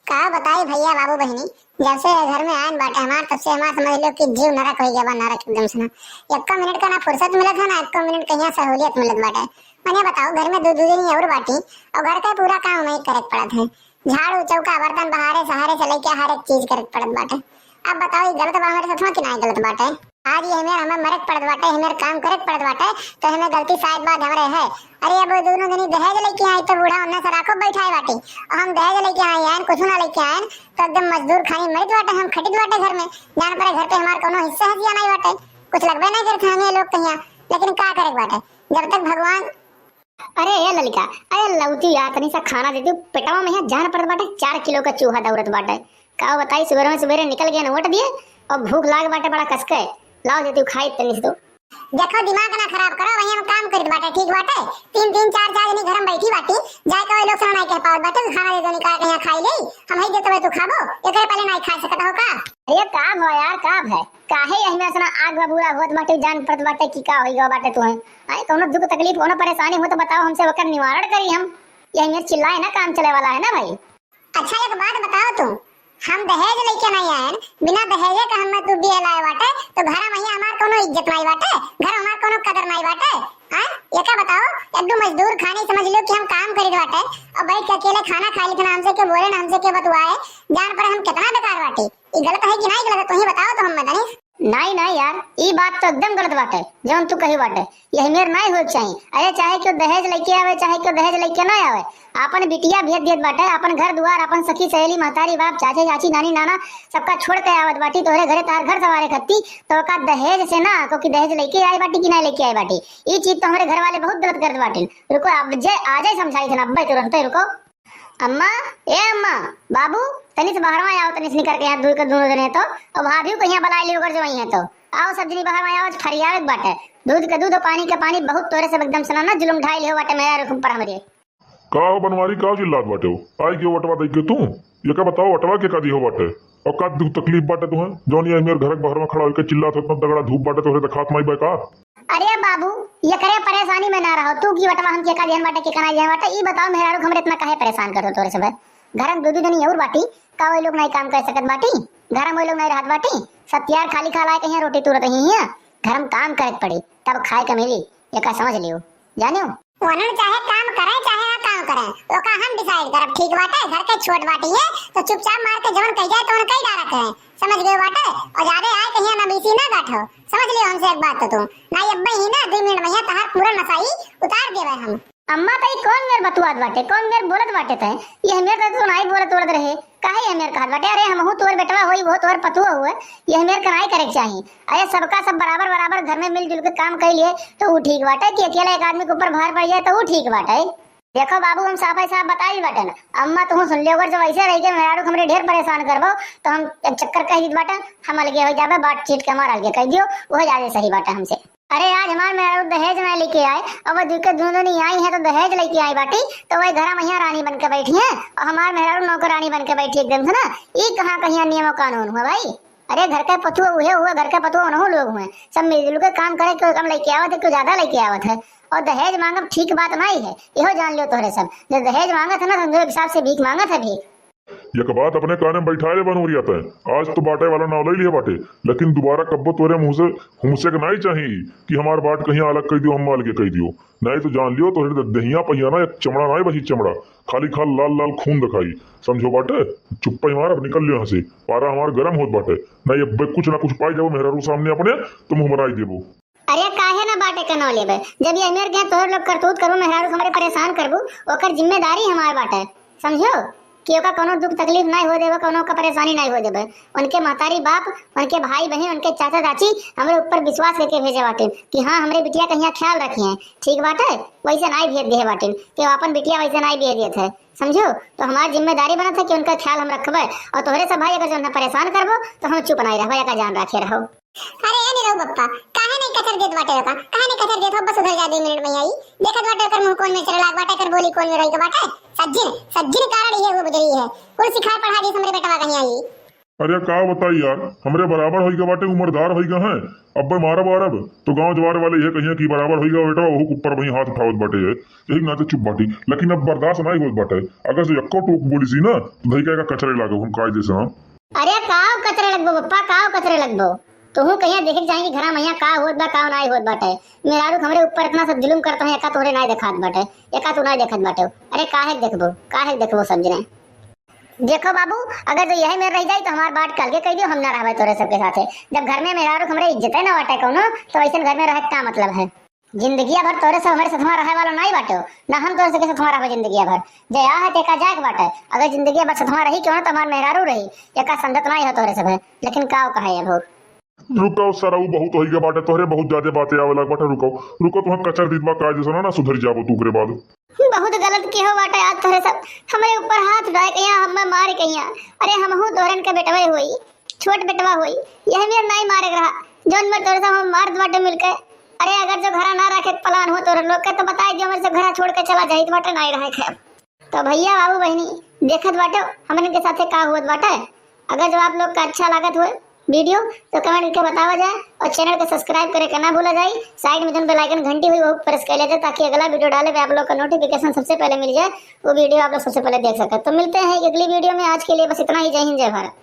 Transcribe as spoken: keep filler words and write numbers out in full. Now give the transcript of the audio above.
का बताई भइया बाबू बहिनी, जब से घर में आयन बाटे हमार, तब से हमार समझ लो कि जीव नरक होइ गया बा, नरक एकदम से ना। एक्को मिनट का ना फुर्सत मिलत है, ना एक्को मिनट कहिया सहूलियत मिलत बाटे। मने बताओ, घर में दू दू जनी और बाटी और घर का पूरा काम हमें करे के पड़त है। झाड़ू, चौका, बर्तन बहारे सहारे से लेके हर एक चीज करे के पड़त बाटे। अब बताओ, ई गलत बा हमारे साथ में कि ना गलत बाटे? आज ये हमें, हमें मरे के पड़त बाटे, हमें काम करे के पड़त बाटे, तो हमें गलती शायद बात हमरे है। अरे, अब वो दोनों जनी दहेज लेके आई तो बूढ़ा उन्ने से राखो बैठाए बाटी, और हम दहेज लेके आई हैं, कुछ ना लेके आए, तो एकदम मजदूर खानी मरित बाटे, हम खटित बाटे घर में। जान पड़े घर पे हमार कोनो हिस्सा हसिया नहीं बाटे, कुछ लगबे नहीं करते हमें लोग कहिया, लेकिन का करे के बाटे जब तक भगवान। अरे ए ललिका, अरे लौती यार, तनी सा खाना दे दू, पेटवा में यहाँ जान पड़त बाटे, चार किलो का चूहा दौड़त बाटे। का बताई, सुबेरे में सुबेरे निकल गए नोट दिए और भूख लाग बाटे बड़ा कसके। लाओ देती खाई तनी से तो। देखो, दिमाग ना खराब करो, वही हम काम करित बाटे, ठीक बाटे। तीन तीन चार चार जनी घर में बैठी बाटी, जाए के वही लोग से ना कह पावत बाटे कि खाना दे दो, निकाल के यहाँ खाई ले, हम ही देते हुए तू खाबो, एकरे पहले नहीं खा सकता हो का? अरे का भा यार, का भा? काहे यही में इतना आग बबूला होत बाटे, जान पड़त बाटे कि का होई गवा बाटे तुहे? आए, कौनो दुख तकलीफ, कौनो परेशानी हो तो बताओ हमसे, ओकर निवारण करी हम। यही में चिल्लाए ना काम चले वाला है ना भाई। अच्छा, एक बात बताओ तू, हम दहेज लेके नहीं आए, बिना दहेजे का हमें तू बिया लाए बाटे, तो घर में ही हमार कौनो इज्जत नहीं बाटे, घर हमार कौनो कदर नहीं बाटे। हाँ, ये का बताओ, एक दो मजदूर खानी समझ लियो कि हम काम करित बाटे, और बैठ के अकेले खाना खा लेते ना, हमसे के बोले ना, हमसे के बतुआए, जान पर हम कितना बेकार बाटे। ई गलत है कि नाई गलत है, तू ही बताओ तो हम मदनी। नाई, नाई यार, ई बात तो एकदम गलत बाटे, जौन तू कही बाटे, यही मेर नाई होए के चाही। अरे चाहे क्यों दहेज लेके आवे, चाहे क्यों दहेज लेके ना आवे, आपन बिटिया भेज देत बाटे, आपन घर दुआर, आपन सखी सहेली, महतारी बाप, चाचे चाची, नानी नाना, सबका छोड़ के आवत बाटी तोहरे घरे, तार घर संवारे खत्ती, तो का दहेज से ना, क्योंकि दहेज लेके आए बाटी कि ना लेके आए बाटी, ई चीज तो हमरे घर वाले बहुत गलत करत बाटे। रुको, अब जे आ जाए समझाई थे ना, अब्बे तुरंते रुको। अम्मा, ए अम्मा, बाबू, तनी से बाहरवा आओ, तनी से निकर के यहाँ दूध के दोनों जने तो, और भाभी को यहाँ बुला लियो अगर जो वही है तो। आओ सब जनी बाहरवा आओ, आज फरियावे के बाटे। दूध के दूध और पानी के पानी, बहुत तोरे सब एकदम से ना, ना जुलुम ढाई लियो बाटे मेरा रुखम पर हमरे। का हो बनवारी, का चिल्लात बाटे हो? आई के वटवा देख के तू? ये का बताओ, वटवा के का दिहो बाटे? और का दुख तकलीफ बाटे तुम्हें? जौन ये मेरे घर के बाहरवा खड़ा होके चिल्लात हो, इतना तगड़ा धूप बाटे, तोहरे देखात माई बा का? अरे बाबू, ये करे परेशानी में ना रहो तू, कि वटवा हम के का दिहन बाटे, के का ना दिहन बाटे, ई बताओ मेहरारू, हमरे इतना काहे परेशान करतो तोरे सब? घर में दू दू जनी और बाटी, का वही लोग नहीं काम कर सकत बाटी? घर में वही लोग नहीं रहत बाटी, सब तैयार खाली खाला है, कहीं रोटी तुरत ही है, घर में काम करे के पड़ी, तब खाए के मिली, ये का समझ लियो, जानियो? वनन चाहे काम करे, चाहे ना काम करे, ओका हम decide करब, ठीक बाटे? घर के छोट बाटी है, तो चुपचाप मार के जवन कह जाए, तवन कह डारत है, समझ गए बाटे? और ज्यादा आए कहीं ना बीसी ना गाठो, समझ लियो हमसे एक बात तो तू। ना ये अब्बे ही ना, दो मिनट में यहाँ तहार पूरा नसाई उतार देवे हम। अम्मा, तई कौन मेर बतुआत बाटे, कौन मेर बोलत बाटे तय? ये मेर तो तू नाई बोलत बोलत रहे, काहे ये मेर कहत बाटे? अरे हमहू तोर बेटवा होई, वो तोर पतुआ हुए, ये मेर कनाई करे के चाही। अरे सबका सब बराबर बराबर घर में मिलजुल के काम कर लिए तो ऊ ठीक बाटे, कि अकेला एक आदमी के ऊपर भार पड़ जाए तो ऊ ठीक बाटे। देखो बाबू, हम साफ ही साफ बताई बाटे ना, अम्मा तुहू सुन लियो, अगर जब ऐसे रह के मेहरारू के हमरे ढेर परेशान करबो तो हम एक चक्कर कह दीत बाटे, हम अलगे हो जाबे, बातचीत के हमार अलगे कह दियो, वह ज्यादा सही बाटे हमसे। अरे आज हमार मेहरारू दहेज ना लेके आए, अब वो दुके दोनों नहीं आई है तो दहेज लेके आई बाटी, तो वही घर में यहाँ रानी बन के बैठी है और हमार मेहरारू नौकरानी बन के बैठी एकदम से ना। ई कहाँ कहीं नियम और कानून हुआ भाई? अरे घर के पतुआ उहे हुए, घर के पतुआ उनहु लोग हुए, सब मिलजुल के काम करे, क्यों कम लेके आवत है, क्यों ज्यादा लेके आवत है। और दहेज मांगब ठीक बात नहीं है, इहो जान लियो तोहरे सब, जो दहेज मांगत है ना, समझो हिसाब से भीख मांगत है भीख। एक बात अपने काने में बैठा ले बनवरिया तय, आज तो बाटे वाला नाव ले लिए बाटे, लेकिन दोबारा कब्बो तोरे मुंह से हुमसे के नहीं चाहिए कि हमार बात कहीं अलग कह दियो, हम अलगे कह दियो। नहीं तो जान लियो, तोहरे द-, दहिया पहिया ना, एक चमड़ा ना बची चमड़ा, खाली खाल लाल लाल खून दिखाई, समझो बाटे। चुप्पा ही मार, अब निकल लियो यहाँ से, पारा हमार गरम होत बाटे। नहीं, अब कुछ ना कुछ पाई जाओ मेहरारू सामने अपने, तो मुंह बनाई देबो। अरे काहे ना बाटे के नाव लेबे, जब ये मेर के तोहर लोग करतूत करबो, मेहरारू हमरे परेशान करबो, ओकर जिम्मेदारी हमार बाटे, समझो? कि ओका कौनो दुख तकलीफ नहीं हो देबे, कौनो का परेशानी नहीं हो देबे। उनके महतारी बाप, उनके भाई बहन, उनके चाचा चाची हमरे ऊपर विश्वास करके भेजे बाटिन कि हाँ, हमरे बिटिया का यहाँ ख्याल रखी हैं, ठीक बाटे? वैसे नहीं भेज दिए बाटिन कि वो अपन बिटिया वैसे नहीं भेज देत है, समझो? तो हमार जिम्मेदारी बनत है कि उनका ख्याल हम रखबे। और तोहरे सब भाई अगर जो ना परेशान करबो तो हम चुप नहीं रहबे, का जान रखे रहो। अरे ए निरहू बप्पा, काहे नहीं कचर देत बाटे का? काहे नहीं कचर देत हो? बस उधर जा, दो मिनट में आई। देखत बाटे ओकर मुंह कौन में चले लाग बाटे, एकर बोली कौन में रही के बाटे। सज्जिन, सज्जिन कारण ये वो बुझरी है। कुल सिखाए पढ़ा दी हमरे बेटवा कहीं आई। अरे का बताई यार, हमरे बराबर होइगा बाटे, उम्रदार होइगा है। अब मारब आरब तो गांव जवार वाले यह कहिया कि बराबर होइगा बेटा, ओहू के ऊपर वही हाथ उठावत बाटे है। यही नाते चुप बाटी, लेकिन अब बर्दाश्त नहीं होत बाटे। अगर से यक्को टोक बोली सी ना तो धई का कचरे लागो हम कायदे से। हाँ, अरे काव कचरे लगबो पप्पा, काव कचरे लगबो? तोहू कहिया देखे के चाही कि घरा में यहाँ का होत बा, का नाई होत बाटे। मेहरारू हमरे ऊपर इतना सब जुलुम करत है, एका तोहरे नाई देखात बाटे, एका तू नाई देखत बाटे। अरे काहे के देखबो, काहे के देखबो सब जने? देखो बाबू, अगर जो यही में रह जाई तो हमार बात कल के कह दियो, हम ना रहबे तोरे सबके साथे। जब घर में मेहरारू हमरे इज्जते ना बाटे कौनो, तो ऐसन घर में रहे के का मतलब है? जिंदगिया भर तोरे सब हमरे सथवा रहे वाला नाई बाटे, ना हम तोरे सबके सथवा रहबे जिंदगिया भर। जे आ है तेका जाए के बाटे, अगर जिंदगिया भर सथवा रही क्यों ना तो हमार मेहरारू रही, एका समझत नाई हो तोरे सब है। लेकिन का कहे अब और? रुको सरऊ, बहुत होइगा बाटे तोहरे, बहुत ज्यादा बातें आवे लाग बाटे। रुको, रुको, तुहां कचर दीत बा, कायदे से ना, ना सुधर जाबो तू ओकरे बाद। बहुत गलत किहो बाटे आज तोहरे सब, हमरे ऊपर हाथ उठाए कहिया, हमें मार कहिया। अरे हमहू तोहरन के बेटवे होई, छोट बेटवा होई, यह मेर नाई मारे के रहा, जौन मेर तोहरे सब हम मारत बाटे मिलके। अरे अगर जो घरा ना रखे के प्लान हो तोहरे लोग के तो बताई दियो, मेरे से घरा छोड़ के चला जाइत बाटे, नाई रहे के। तो भैया बाबू बहिनी, देखत बाटे हमन के साथे का होत बाटे। अगर जो आप लोग का अच्छा लागत होए वीडियो तो कमेंट करके बतावा जाए और चैनल के सब्सक्राइब करे के ना भूला जाए। साइड में जौन बेल आइकन घंटी हुई वो प्रेस कर लेते ताकि अगला वीडियो डाले पे आप लोग का नोटिफिकेशन सबसे पहले मिल जाए, वो वीडियो आप लोग सबसे पहले देख सके। तो मिलते हैं एक अगली वीडियो में, आज के लिए बस इतना ही। जय हिंद, जय भारत।